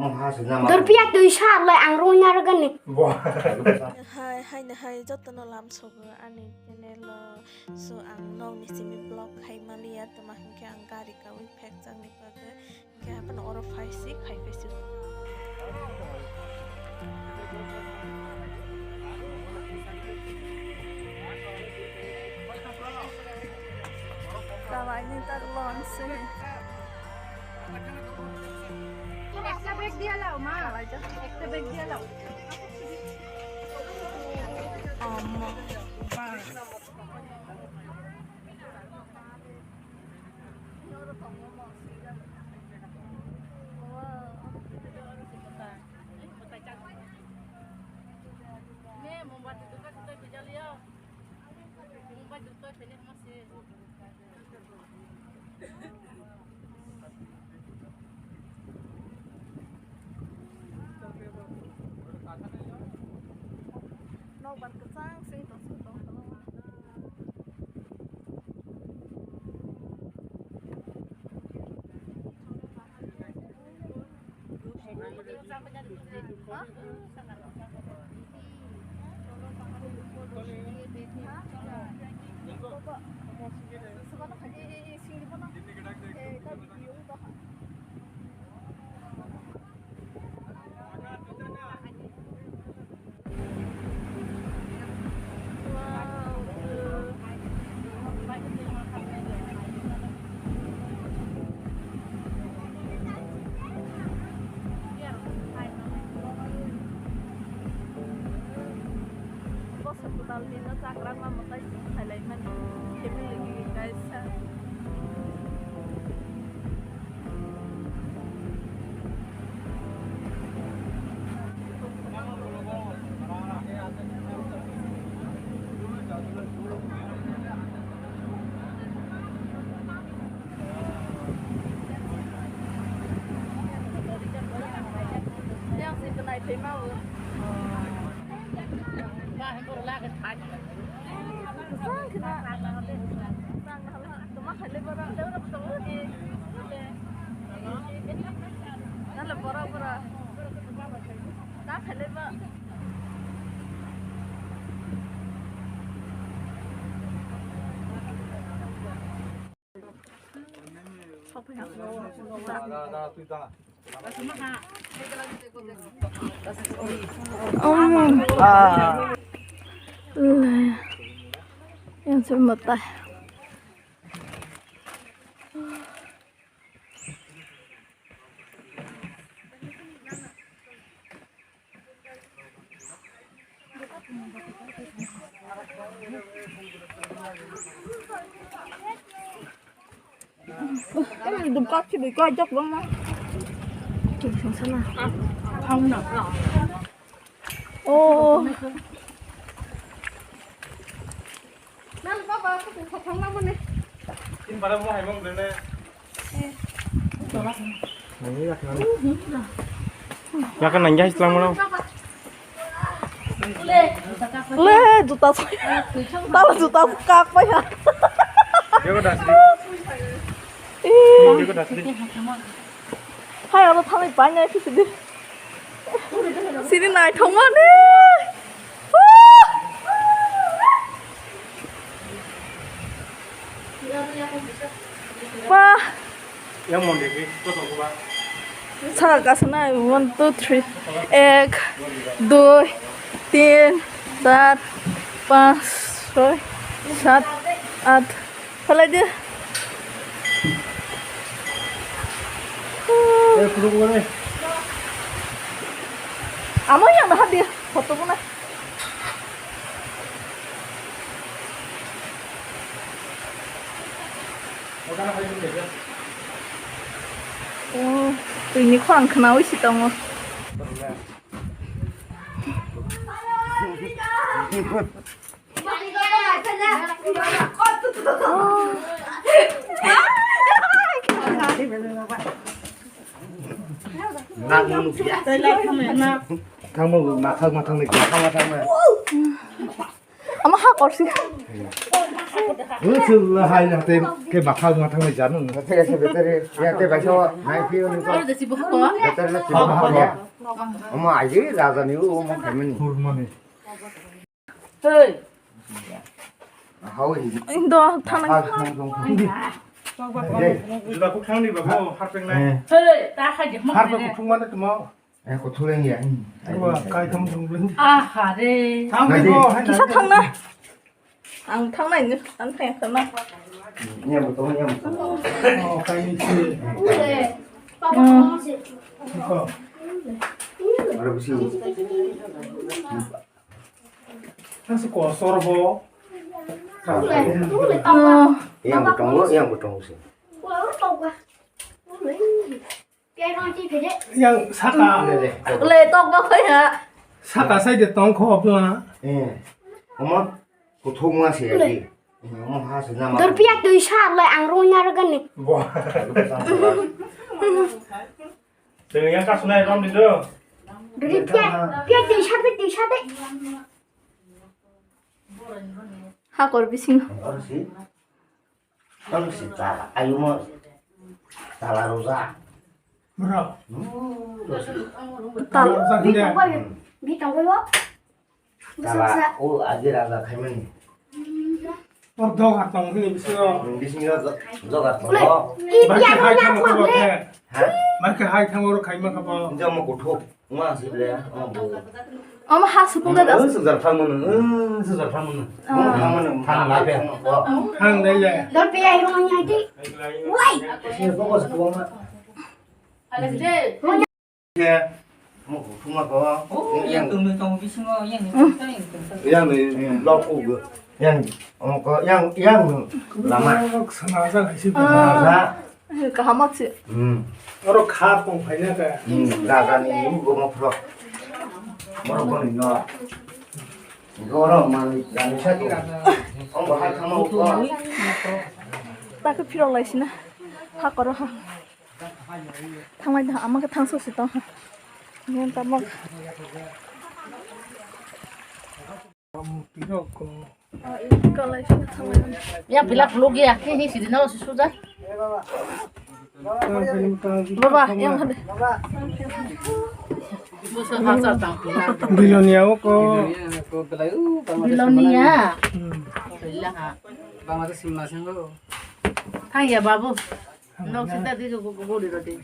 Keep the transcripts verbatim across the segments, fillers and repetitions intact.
Dorpiya twi sa lai ang rung ya rwgani. Hai, hai, hai, jotono lam sogo ani channel o. So, ang nokni simi vlog khai maliya, tama hinkhe ang gari kawi phek changni bagwi. Khe haphano oro phai si, khai phai si. Tama ini tak launch sih. একটা ব্যাগ দিয়ে লাও মা, একটা ব্যাগ দিয়ে লাও। আম্মা। Nokbar kwchang sing tong sing tong tong. Bosor kwtal hino chakrang lama tai chwng khailai mani family ni kaisa. Yang si kenai tema. Yang cuma tah. Dum kak si bui koi jok bang na. King sung sana. Thang na. Oh. Nang baba ko thang na mane. Tin bara mo hai mong dene. Yakan nang jahis lang mano. Le juta. Tala juta kak pa ya. Bego dasri. Eh. Bego dasri. Hai aro thalai pai nai phi sidi. Sini nai thongmani. Wah. Yang mondir ni, kosong kuba. Saka kasana, one, two, three. Ek, dui, tin, char, panch, choi, sat, at. Phalai de. Eh, kurung mana? Amo yang dah hadir, foto mana? Oh, twi ni khorang khwnawi si tongo. Thangma mathang mathang ni. Ama ha korsi. Usul hai na te ke bakal ma thang janu. Te ke betere ya te bai so nai pi ni ko. Betere na ti bakal ya. Omo aji raja ni omo khaimani. Hurmani. Hey. Hau hi. Indo thang. Juda kuk thang ni bago harpeng nai. Hey, ta kha je mo. Harpeng kuthung mane tuma. Eh, kuthung ya. Kai thang thang. Ah, hare. Thang ni bo hai. Kisa thang na. Ang thangnai no, ang thang thang na. Niya mo to, niya mo to. Oh, kai ni si. Ko. Aro bisi. Nasi ko sorbo. Yang butong, yang butong si. Yang saka. Le tok ba khoi ha. Saka sai de tong kho bla. Eh. Omo kuthung ma se agi. Omo ha se nama. Dur piak tui sa le ang rung nyar gani. Bo. Tui yang ka sunai rom di do. Dur piak, piak tui sa, piak tui sa de. Hakor bising. Tang si tala, ayumo tala roja. Bro. Hmm, roja. Tala roja. Bi tongkoi, bi tongkoi wo. Tala, o agi raja khaimani. Or dogar tong hini bisingo. Hmm, bisingo do-, dogar tong. Ule, i Barke biya hai roja thango ko ko le. Ha? Barke hai thango ro khaima kha bo. Jamo kuthuk. Wng si ble, wng bo. Omo ha supung da. Wng sujak thang mano, wng sujak thang mano. Ah. Wng thang mano, thang lai pe. Thang dai le. Dor pe ai rong nya di. Wai. Si bo ko sa ko ma. Mo ko thuma ko. Oh, yang tung tung bisingo, yang tung tung. Yang ni lok ko. Yang, omo ko, yang, yang lama. Sana sa hai si. Ah. Kaham se. Hmm. Oro kha tong phaina ka. Hmm, raja ni yugo mo phro. Moro ko ni no. Goro mani jani sa to. Ong bo hai khama ko. Ta khe phirok lai sina. Ha koro ha. Thanglai da ama khe thangso se tong ha. Ngen ta mok. Ya, pilak log ya, ke hi sidi na si suja. Baba, yang hade. Bilonia o ko. Bilonia. Hmm. Bilang ha. Bangladesh simna senggo. Thang ya babu. Nok sita di ko gori rodi.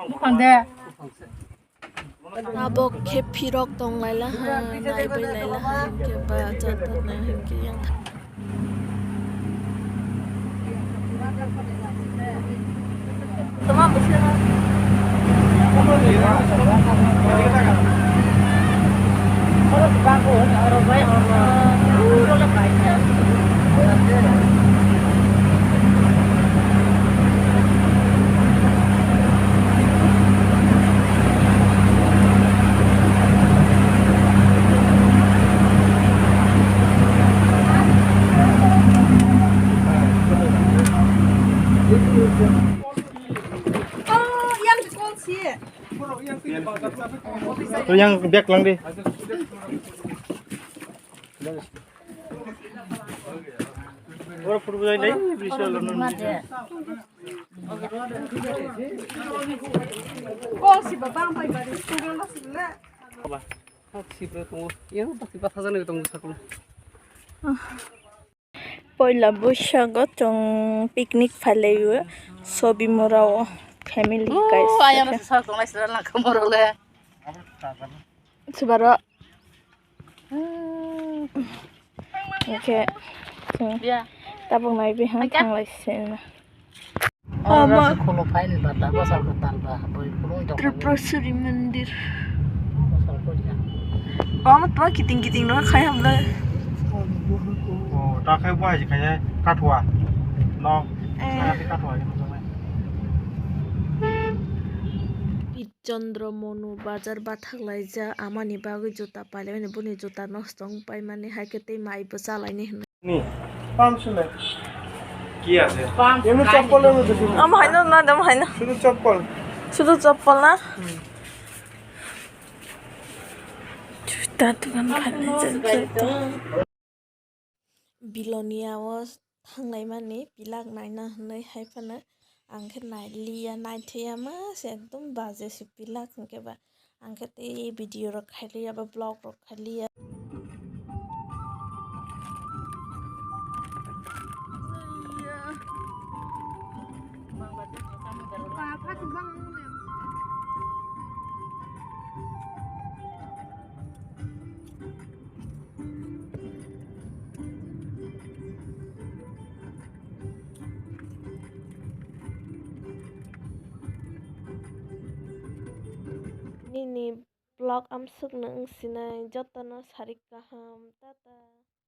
Buphang de. Tabok khe phirok tong laila ha, naibai laila ha, hinkhe ba jat jat nai hinkhe yang. Tama bwswk. To yang bag lang di. Oro photo bujai dai, brisal lo nang. Kol si ba bang pai bari, student ba si le. Ba, hak si ba tongo. Yang ba si ba sajan tongo saklo. Poila Boisago chwng picnic phailaio Sobimorao family guys. Ayang sa tonglai sira lang khomoro le. Subaro. Oke. Tabuk nai bihang thanglai sina. Ama. Kholo phaini ba ta bwsal kwtal ba boi khulung tong. Tripurasuri mandir. Bwsal koi ya. Ama twa kiting kiting no khai hamle. O ta khai bo hai khai kathua. No. Eh. Kathua. Chandra Monu bazar bathak laijak, amani bagwi juta pailaimani, boni juta nosto wng paimani, hai khe tei mai bo chalaini hwnwi. Ni, পাঁচশো নে? কি আছে? এমনি চপ্পলের মধ্যে শুধু। Omo haino na, omo haino. শুধু চপ্পল। Sudu choppol na? হুম। Ta dukan khainai jat jat tong. Bilonia o thanglaimani pilak naina hwnwi hai phano ang khe nailiya, naithiya ma se ekdom baje se pilak hwnkhe ba ang khe tei video rok khailiya ba vlog rok khailiya. Nini vlog amsukno wng sinai jotono sarik kaham, tata.